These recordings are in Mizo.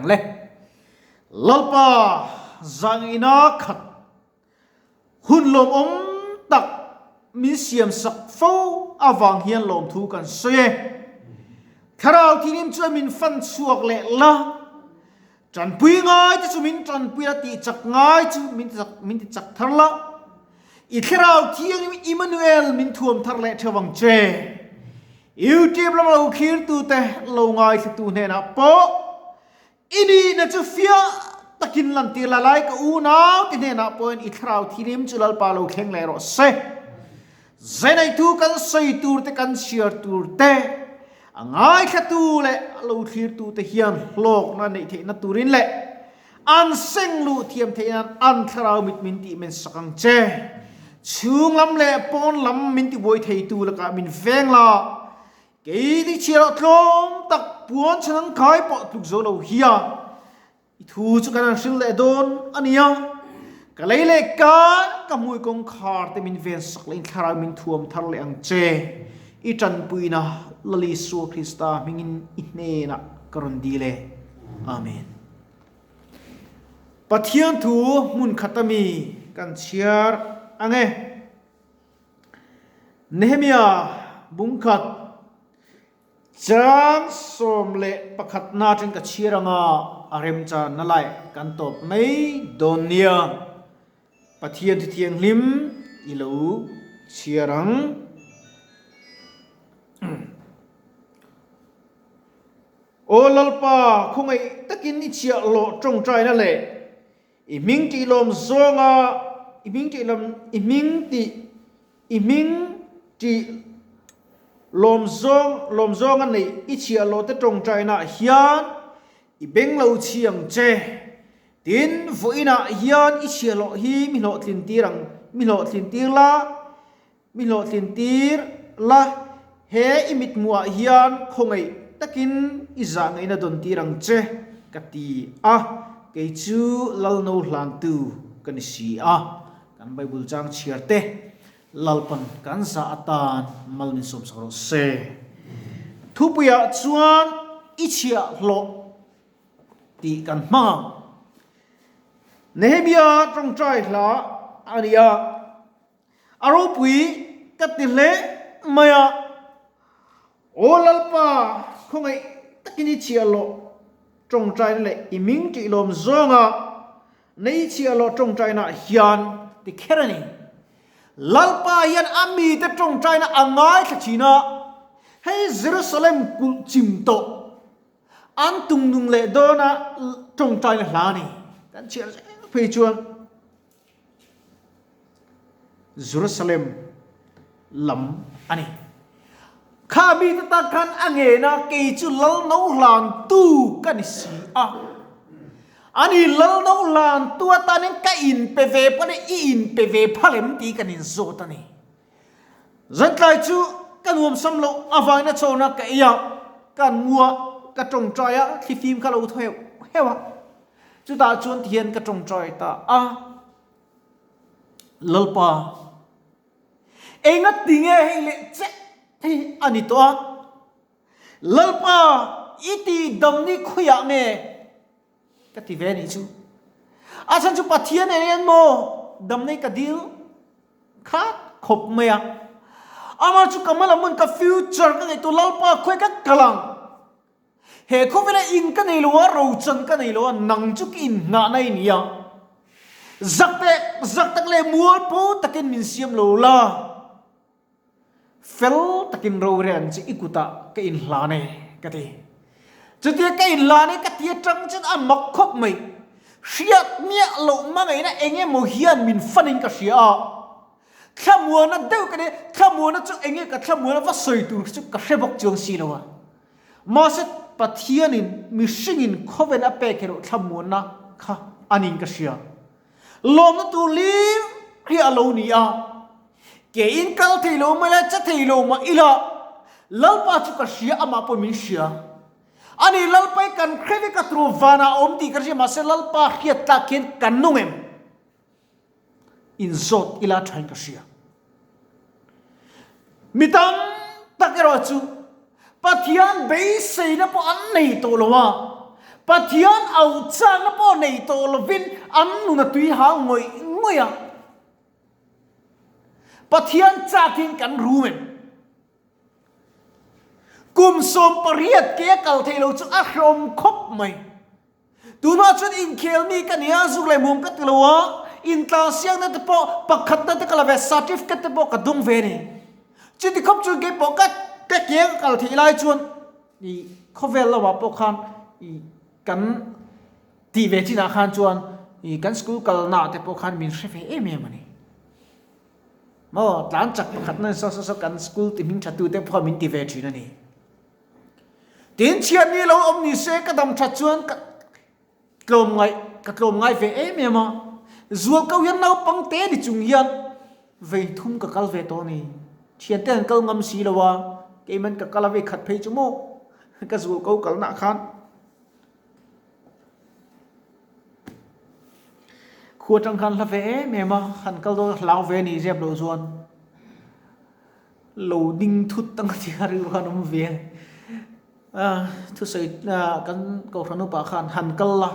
Le Lalpa zaingaihna khat hun lawmawm tak min siamsak fo avang hian lawmthu kan sawi e. Thlarau Thianghlim chuan min fan chhuak leh la, tanpui ngai te chu min tanpui la, tihchak ngai chu min tichak thar la, I Thlarau Thianghlim Immanuel min thuam thar leh theuh ang che. YouTube lam lo thlirtute lo ngaithlatu hnenah pawh i nihna chu fiah takin lantir la lai ka unau te hnenah pawhin i Thlarau Thianghlim chu Lalpa lo thleng leh rawh se. Zainaitu kan sawi tur te kan chhiar tur te a ngaithlatu leh a lo thlirtute hian hlawkna neih theihna turin leh An seng luh thiam theih nan an thlarau mit min tih men sak ang che. Chhung lam leh pawn lam min tibuai theitu lakah min veng la. Kei ni chhiar ah tlawm tak puan chhan ang kai pawh tluk zo lo hia. I thu chu kan han hril leh dawn a nia. Ka lei leh ka ka hmui kawngkhar te min ven sak leh in thlarau min thuam thar leh ang che. I tanpuina Lal Isua Krista hmingin i hnenah ka rawn dil e. Amen. Pathian thu hmun khat ami kan chhiar ang e. Nehemia bungkhat chang 11 na atang ka chhiar anga a remchan na lai kan tawp mai dawn nia. Pathian thu thianghlim i lo chhiar ang. Aw Lalpa, khawngaih takin i chhiahhlawh tawngtaina leh i hming tih lawm zawnga i hming tih lam i hming tih i hming tih lawm zawng lawm zawnga neih i chhiahhlawh te tawngtaina hian i beng lo chhiang che. Tin, vawiinah hian i chhiahhlawh hi mi hlawhtlin tir ang mi hlawhtlin tir la. Mi hlawhtlin tir la, he i mithmuhah hian khawngaih takin i zah ngaihna dawn tir ang che, ka ti a, kei chu Lalno hlantu ka ni si a. Kan Bible chang chhiar te, Lalpan kan zah atan mal min sawmsak rawh se. Thupuiah chuan i chhiahhlawh tih kan hmang ang. Nehemia tawngtai hla a ni a. A ropui ka ti hle mai a, Aw Lalpa, khawngaih takin i chhiahhlawh tawngtaina leh i ming tih lawm zawnga nei chhiahhlawh tawngtainaah hian ti kher a ni. Lalpa hian a mite tawngtaina a ngaithla thin a, hei Jerusalem kulh chim tawh an tungnung leh dawna tawngtaina hla a ni. Kan chhiar zel phei chuan. Jerusalem lam a ni. Kha mite tak khan a ngen a, kei chu lal no hlantu ka ni si a. Ani lal no hlantu atanin ka inpe ve phal e, i inpe ve phal em tih kan inzawt a ni. Zantlai chu ka nuamsam loh avangin a chawna ka ei a, ka an mua, ka tawngtai a, thlifim kha lo thaw heuh heuh a. Chutah chuan tihian ka tawngtai ta a, Lalpa, enga ti nge hei leh che hei a ni tawh a? Lalpa, i tih dam ni khawiah nge ka ti ve nih chu? A chhan chu Pathian eng en maw dam nei ka dil khat khawp mai a. Amah chu ka hmalam hun ka future ka ngaihtuah Lalpa khawi ka kal ang? He khawvela in ka nei lo a, rochan ka nei lo a, nang chu ka inhnahna i ni a. Zak teh, zak tak leh mualpho takin min siam lo la, fel takin rorel ang che i kutah ka inhlan e, ka ti. Chutia ka inhlan e ka ti atang chuan a mak khawp mai. Hriat miah loh hmangaihna eng emaw hian min fanin ka hria a. Thlamuana deuh ka ni, thlamuana chu eng nge ka thlamuana va sawi tur chu ka hre bawk chuang si lo a. Mahse, Pathianin mihringin khawvel a pek erawh thlamuanna kha a niin ka hria. Lawmna tur lir hi a lo ni a. Keiin kal thei lo mai la, che thei lo mah ila, Lalpa chu ka hria, amah pawh min hria. Ani Lalpa hi kan hre vek a tur vanah a awm tih ka hria, mahse Lalpa hriat tlak hian kan nung em? Inzawt ila thain ka hria. Mi tam tak erawh chu Pathian beiseina pawh an nei tawh lo a. Pathian auh chakna pawh nei tawh lovin an nun a tui hau ngawih ngawih a. Pathian chakin kan rum em? Kum 18 ke a kal thei lo chu a hrehawm khawp mai. Tunah chuan inkhel mi ka nia, zuk leh mum ka ti lo a, intlansiakna te pawh pakhatna te ka la ve, certificate te pawh ka dawng ve a ni. Chuti khawp chuan keipawh ka ka ke ka kal theih lai chuan i khawvel lamah pawh khan i kan tih ve chinah khan chuan i kan school kalnaah te pawh khan min hre ve em em a ni. Maw tlan chak pakhat na saw saw saw kan school ti hming tha tu te pawh min ti ve thin a ni. Tin chhiat ni lo awm ni se ka dam that chuan ka tlawm ngai ka tlawm ngai ve em em a. Zual ko hian naupang te ni chung hian vei thum ka kal ve tawh a ni. Thian te an kal ngam si lo a, keiman ka kal a vei khat phei chu maw ka zual ko kalna khan. Khua atang khan hla ve em em a, han kal dawn hlau ve a ni zep loh chuan lo ding thut ang a tia rilru khan awm ve a, thusawi kan kohhran upa khan han kal la.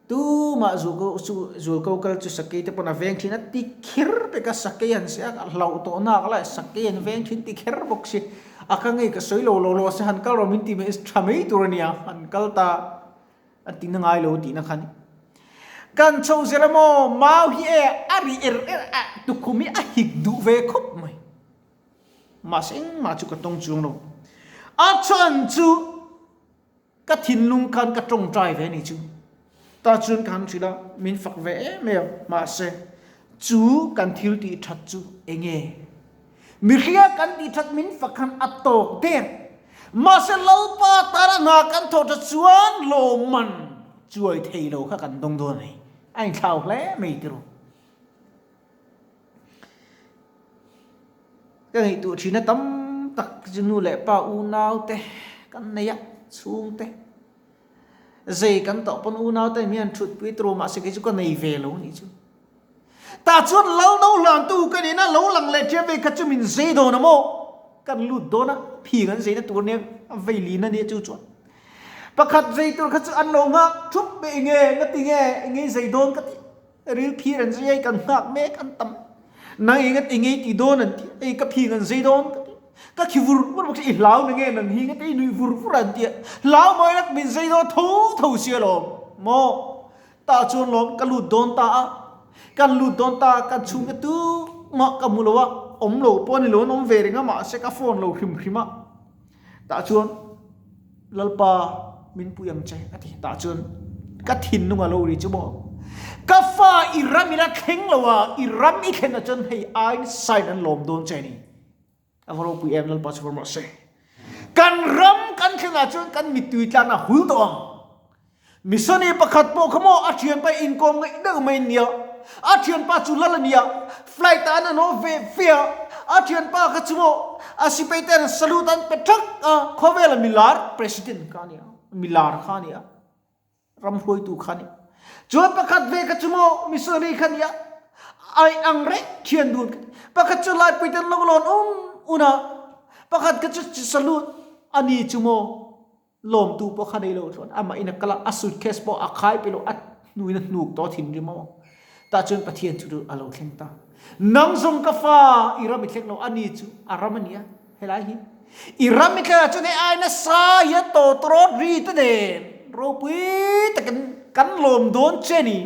Tumah zual ko kal chu sakei te pawn a veng thin a ti kher pek a, sakei an se a hlauh tawh nak lai sakei an veng thin ti kher bawk si. A ka ngei ka sawi lo lo lo se han kal rawh min ti mai tha mai tur a nia, han kal ta a ti na ngai lo tihna kha a ni. Kan chho zel a maw, mau hi e a ri er er a, tukhum hi a hik duh ve khawp mai. Mahse engmah chu ka tawng chuang lo. A chhan chu. Ka thinlung khan ka tawngtai ve ni chu. Ta chuan ka han hrilh a, min fak ve em em. Mahse, chu kan thil tih that chu eng nge? Mihringa kan tih that min fak khan a tawk der. Mahse, Lalpa tana hna kan thawh that chuan lawmman chuai thei lo kha kan dawng dawn a ni. A inthlau hle mai tiraw. Ka ngaihtuah thina tam tak chu nu leh pa unau te kan nei a, chhung te. Zei kan tawh pawn unau te hian thut pui tur mahse kei chu ka nei ve lo anih chu. Tah chuan lal no hlan tu ka nihna lo lang leh ṭhiam vei kha chu min zei dawn a maw? Kan lut dawn a, phing an zeina tur nia a vei lin a nia chu chuan. Pakhat zei tur kha chu an lo nghak thup mai enge nga ti nge enge i zei dawn ka ti. Ril phir an zei ai kan nghak mek an tam. Nang eng a ti ngei ti dawn an ti ei ka phing an zei dawn ka ti. Ka khi vur vur bawk si i hlau na nge nang hi nga ti nui vur vur an ti a. Hlau mawi lak min zei dawn tho tho si alawm maw. Tah chuan lawm ka lut dawn ta a. Kan lut dawn ta a kan chhung te tu mah ka hmu lo a. Awm lo pawh a ni lo an awm ve reng a mahse ka phone lo hrim hrim a. Tah chuan Lalpa min pui ang che a ti. Tah chuan ka thinlung a lo ri chu maw. Ka fa i ram in a thleng lo a, i ram i thlen ah chuan hei aiin sign an lawm dawn che a ni. A va ropui em Lalpa chu rawh se. Kan ram kan thlen ah chuan kan mittui tlan a hul tawh ang. Missionary pakhat pawh kha maw a thianpa inkawm ngaih deuh mai nia. A thianpa chu lal a nia, flight ah an anawh ve ve a, a thianpa kha chu maw a sipai te an salute an pe thak a, khawvela milar president kha a nia, milar kha a nia, ram hruaitu kha a nia. Chuan pakhat ve kha chu maw missionary kha a nia, ai ang reng thian dun kha, pakhat chu laipui ten lo lawn um un a, pakhat kha chu salute a ni chu maw. Lawmtu pawh kha nei lo chuan amah in a kal a, a suitcase pawh a khai pe lo, a hnuin a hnuk tawh thin rim a. Tah chuan Pathian chu a lo thleng ta. Nang zawng ka fa, i ram i thleng lo, a ni chu a ram a nia, helai hi. I ram i thleng ah chuan hei ai nasa hian tawtawrawt ri te nen ropui takin kan lawm dawn che ni.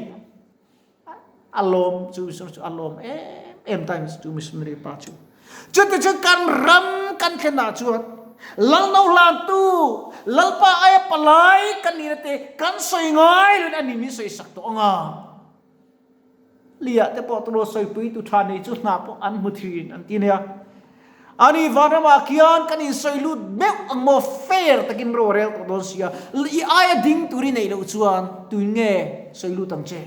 A lawm chu missionary chu a lawm em em ta chu missionary pa chu. Chuti chu kan ram kan thlen ah chuan Lalno hlantu Lalpa aia palai kan nihna te kan sawi ngai lo in a ni min sawi sak tawh anga. Liah te pawh turaw sawipui tu tha nei chu hna pawh an hmu thin an ti nia. Ani vanramah khian kan insawi lut meuh ang maw fair takin ro a rel tawh dawn sia. I aia ding tur i neih loh chuan tuin nge sawi lut ang che?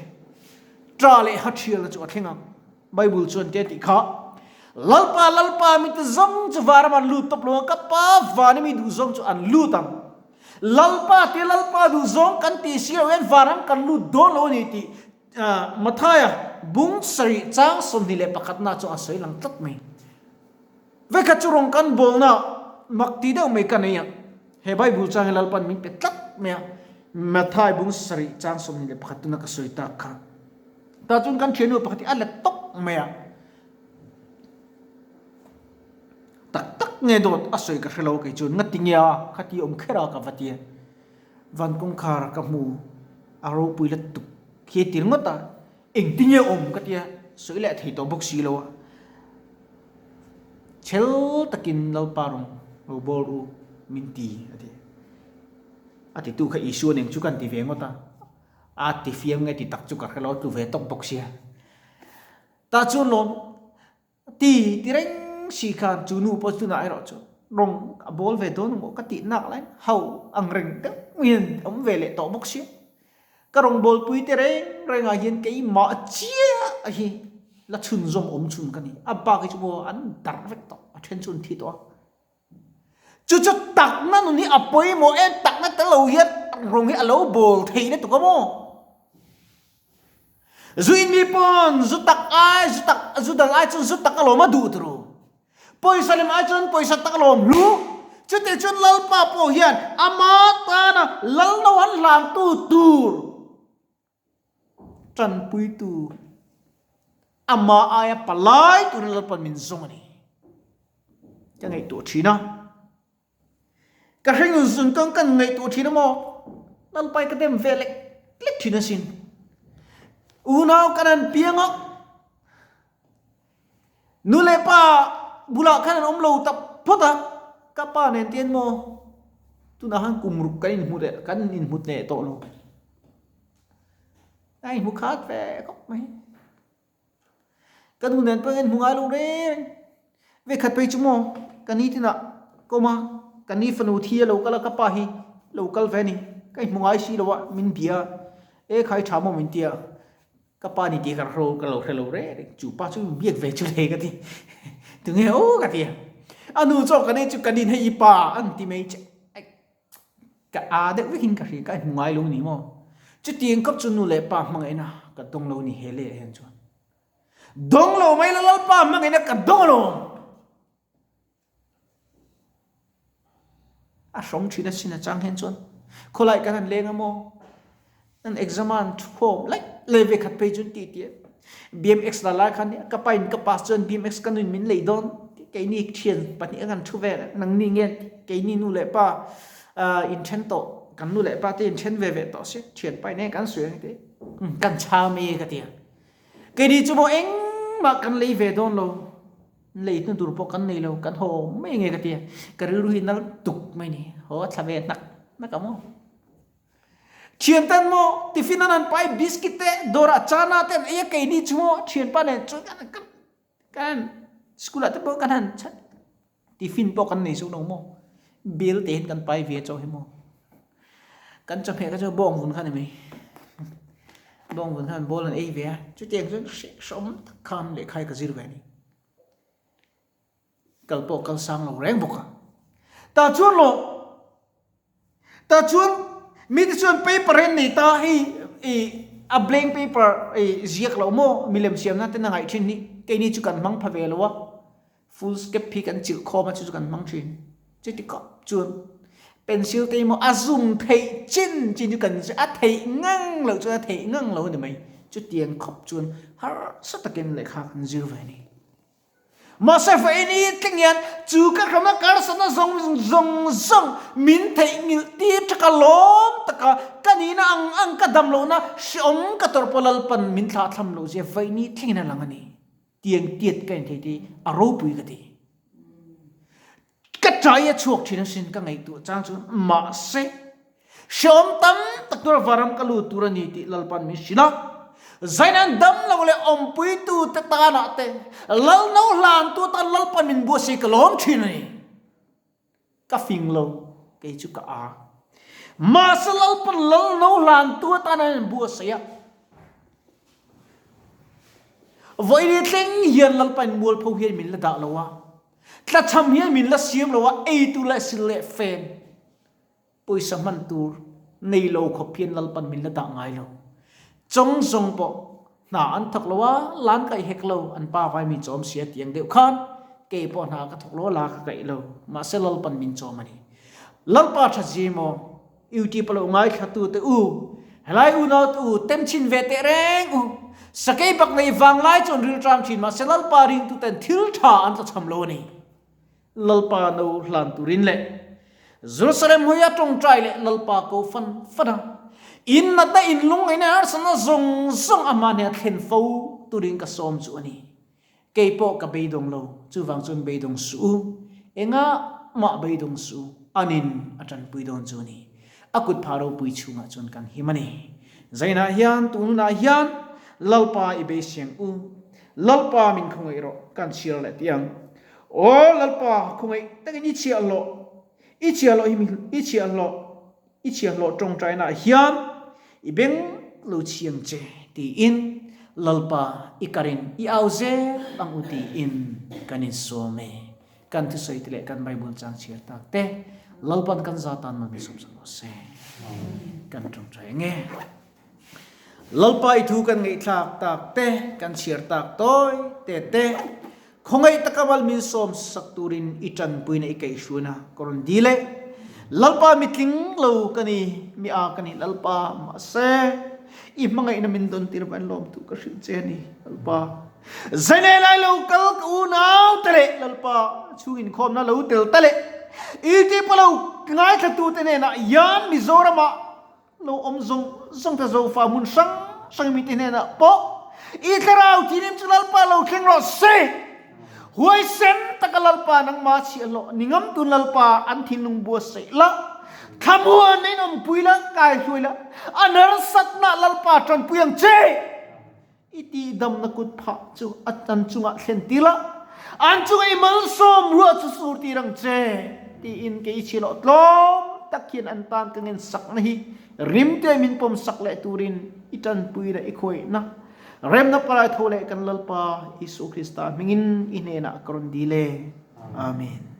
Ṭa leh ha ṭhialna chu a thleng ang. Bible chuan te tih kha, Lalpa, Lalpa, mite zawng chu vanram an lut tawp lo ang, ka Pa vana mi duh zawng chu an lut ang. Lalpa tia Lalpa duh zawng kan tih si loh hian vanram kan lut dawn lo a ni tih Mathaia bung sarih chang 21 na chu a sawi lang tlat mai. Vekhat chu rawng kan bawlna mak ti deuh mai ka nei a, he Bible chang hi Lalpan min pe tlat mai a. Matthai bung sarih chang 21 tuna ka sawi tak kha. Tah chuan kan thiannu pakhat hi a let tawk mai a. Tak tak nge dawt a sawi ka hre lo kei chuan ngati nge a khati awm kher a ka va ti a. Van kawngkhar ka hmu a ropui la tuk khi a ti ringawt a, engtin nge awm ka tia sawi leh thei tawh bawk si lo a. Chhel takin Lalpa rawn lo bawl u min ti a ti. A titu kha Isua nen chu kan ti ve ngawt a, a ti fiam nge ti tak chu ka hre lo tlu ve tawk bawk sia. Tah chuan lawm Ti ti reng si khan chu nu pawh chunah erawh chu rawng a bawl ve dawn maw ka tih nak laiin ho ang reng deuh hian a awm ve leh tawh bawk sia. Ka rawng bawlpui te reng rengah hian keimah chiah hi la chhunzawm awm chhun ka ni. A bak hi chu maw an darh vek tawh, a then chu an thi tawh a. Chu chu takna nun hi a pawimawh em, takna tel lo hian rawng hi a lo bawl thei lutuk a maw? Zu in mi pawn zu tak ai, zu tak, zu dang ai chuan zu tak a lawm a duh turu. Pawisa lem ai chuan pawisa tak a lawm hlu. Chutih chuan Lalpa pawh hian ama tana lal no an hlantu tur Tanpuitu amah aia palai turin Lalpan min zawng a ni. Ka ngaihtuah thin a. Ka hringnun zun kawng kan ngaihtuah thin a maw? Lalpai ka dem ve lek lek thin asin. Unau kan han piang a. Nu leh pa bulah khan an awm lo tak phawt a, ka pa nen te hian maw tunah khan kum ruk kan inhmu leh kan inhmu hneh tawh lo. A inhmu khat ve khawp mai. Ka nu nen pawh hian inhmu ngai lo reng reng. Vekhat phei chu maw ka ni tinah ka awm a, ka ni fanu thi a lo kal a, ka pa hi lo kal ve a ni. Ka inhmu ngai si lo a, min bia a, e khai tha maw min ti a. Ka pa ni tih ka hro ka lo hre lo reng reng chu pa chu biak ve chu le ka ti tunge aw ka ti a a nu chaw ka nei chu ka nin hei i pa an ti mai che ka a deuh vekin ka hria ka hmu ngai lo ni maw chutiang khawp chu nu leh pa hmangaihna ka dawng lo ni he leh hian chuan dawng lo mai la lalpa hmangaihna ka dawng lo A hrawm thin asin a chang hian chuan khawlai kan han leng a maw an exam a an thukhawm laih leh ve khat phei chu an tih tih a BMX la lai khan ka pa in ka pass chuan BMX ka nuin min lei dawn keini thian pahnih a kan thu vel a nangni nge keini nu leh pa inthen tawh kan nu leh pa te inthen ve ve tawh se thian pa in e kan sawi ang te kan chhang mai e ka ti a keini chu maw engmah kan lei ve dawn lo. Lei hnu tur pawh kan nei lo, kan haw mai nge ka ti a, ka rilru hi nal tuk mai ni, haw thla ve hnak hnak a maw. Thian ten maw tiffin an han pai biscuit te dawrah chana te an ei a keini chu maw thianpa nen chuan kan kan kan school ah te pawh kan han chat tiffin pawh kan nei zuk lo maw bill te hian kan pai ve chauh hi maw kan chawhmeh kha chu bawng vun kha ni mai bawng vun khan ball an ei ve a chutiang chuan hrehawm tak khan lehkha hi ka zir ve a ni. Kal pawh kal sang lo reng bawk a. Tah chuan lawh, tah chuan mite chuan paper hi an nei ta hei ih a blank paper ih ziak loh maw milem siamna ten a ngaih thin hi keini chu kan hmang pha ve lo a, full step hi kan chilh khawm a chu chu kan hmang thin. Chuti khawp chuan pencil te hi maw a zum theih chin chin chu kan a theih ngang loh chuan a theih ngang lo a ni mai. Chutiang khawp chuan harsa takin lehkha kan zir ve a ni. Mahse vawiin tling hian chu ka hrama karsatna zawng zawng zawng min theihnghilh tir tha ka lawm tak a, ka nihna ang ang ka dam lohna hreawm ka tawrh pawh Lalpan min thlah thlam loh zia vawiin thlengin a lang a ni. Tiang tiat ka inthei te a ropui ka ti. Ka ṭai a chhuak ṭhin asin ka ngaihtuah chang chuan mahse hreawm tam tak tura varam ka lut tur a ni tih Lalpan min hrilh a. Zainan dam lo leh awmpuitu te tanah te Lalno hlantu atan Lalpan min buatsaih ka lawm ṭhin a ni. Ka fing lo, kei chu ka a. Mahse Lalpan Lalno hlantu atan a min buatsaih a. Vawiin thleng hian Lalpan mualpho hian min la dah lo a. Tlachham hian min la siam lo a, ei tur leh sil leh fen pawisa hman tur nei lo khawp hian Lalpan min la dah ngai lo. Chawng zawng pawh hna an thawk lo a, lan kaih hek lo, an pa vai mi chawm sia tiang deuh khan kei pawh hna ka thawk lo a, la ka kaih lo, mahse Lalpan min chawm a ni. Lalpa tha zir maw? YouTube a lo ngaithla te u, helai unau te u, tem chhin ve teh reng u. Sakei bak nei vanglai chuan rilṭam ṭhin mahse Lalpa ringtuten thil ṭha an tlachham lo a ni. Lalpa no hlan turin leh Jerusalem hawia tawngtai leh Lalpa ko fan fan a, in natna in lungngaihna harsatna zawng zawng a hmahnia thlen fo turin ka sawm chu a ni. Kei pawh ka beidawng lo, chuvang chuan beidawng suh u, engah mah beidawng suh u, anin a tanpui dawn chu a ni. A kut phah ropui chhungah chuan kan him a ni. Zainah hian tun hunah hian Lalpa i beiseng u, Lalpa min khawngaih rawh, kan chhiar leh tih ang. Aw Lalpa, khawngaih takin i chhiahhlawh, i chhiahhlawh hi i chhiahhlawh, i chhiahhlawh tawngtainaah hian i beng lo chhiang che tiin Lalpa i karin i au zel ang u tiin kan insawm e. Kan thusawi te leh kan Bible chang chhiar tak te Lalpa'n kan za tan mal min sawmsak rawh se. Kan tawngtai ang e. Lalpa i thu kan ngaihthlak tak te, kan chhiar tak tawi te te, khawngaih taka mal min sawm sak turin i tanpuina i kaihhruina ka rawn dil e. Lalpa mitling lo ka ni, mi a ka ni Lalpa, mahse i hmangaihna min dawn tir vain lawmtu ka hrilh che a ni Lalpa. Zainei lai lo kal ka unau te leh Lalpa chhung inkhawmna lo tel ta leh i tih pawh lo ngaithlatute hnenah hian Mizoramah Lo awm zawng zawng ta Zofa hmun hrang hrang mite hnenah pawh i thlarau thinim chu Lalpa lo thleng rawh se. Huaisen taka Lalpa nangma chhiahhlawh ni ngam tun Lalpa an thinlung buatsaih la, thlamuan in awmpui la, kaihruai la, an harsatna Lalpa tanpui ang che. I tihdamna kut phah chu a an chungah thlen tir la, an chunga i malsawm ruah chu sur tir ang che, tiin kei chhiahhlawh tlawm tak hian an tan ka ngen sakna hi rimte min pawm sak leh turin i tanpuina i khawihna remna palai tho leh kan Lalpa Isua Krista hmingin i hnenah ka rawn dil e. Amen.